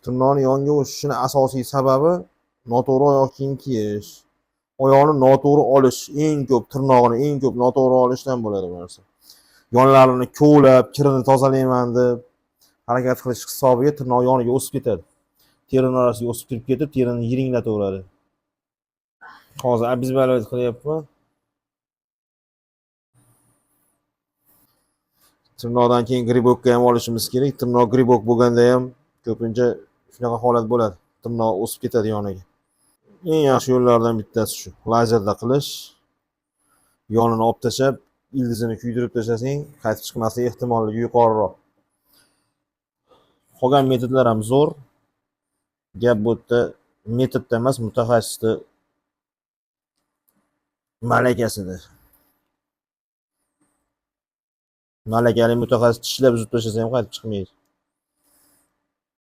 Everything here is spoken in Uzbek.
Tirnoqni yonga o'sishini asosiy sababi noto'g'ri oyoq kiyim kiyish. Oyoqni noto'g'ri olish, eng ko'p tirnog'ini eng ko'p noto'g'ri olishdan bo'ladi bu narsa. Yonlarini kovlab, kirini tozalayman deb harakat qilish hisobiga tirnoq yoniga o'sib ketadi. Terini orasiga o'sib kirib ketib, terini yiringlataveradi. Hozir обезболивать qilyapman. Tirnoqdan keyin gribokka ham olishimiz kerak. Tirnoq gribok bo'lganda ham ko'pincha shunaqa holat bo'ladi. Tirnoq o'sib ketadi yoniga. Eng yaxshi yo'llardan bittasi shu. Lazerda qilish. Yonini olib tashlab, ildizini kuydirib tashlasang, qaytib chiqmasligi ehtimolligi yuqoriroq. Qolgan metodlar ham zo'r. Gap bu yerda metodda emas, mutaxassisni malakasida. Malakali mutaxassis tishlab uzib tashlasa ham qaytib chiqmaydi.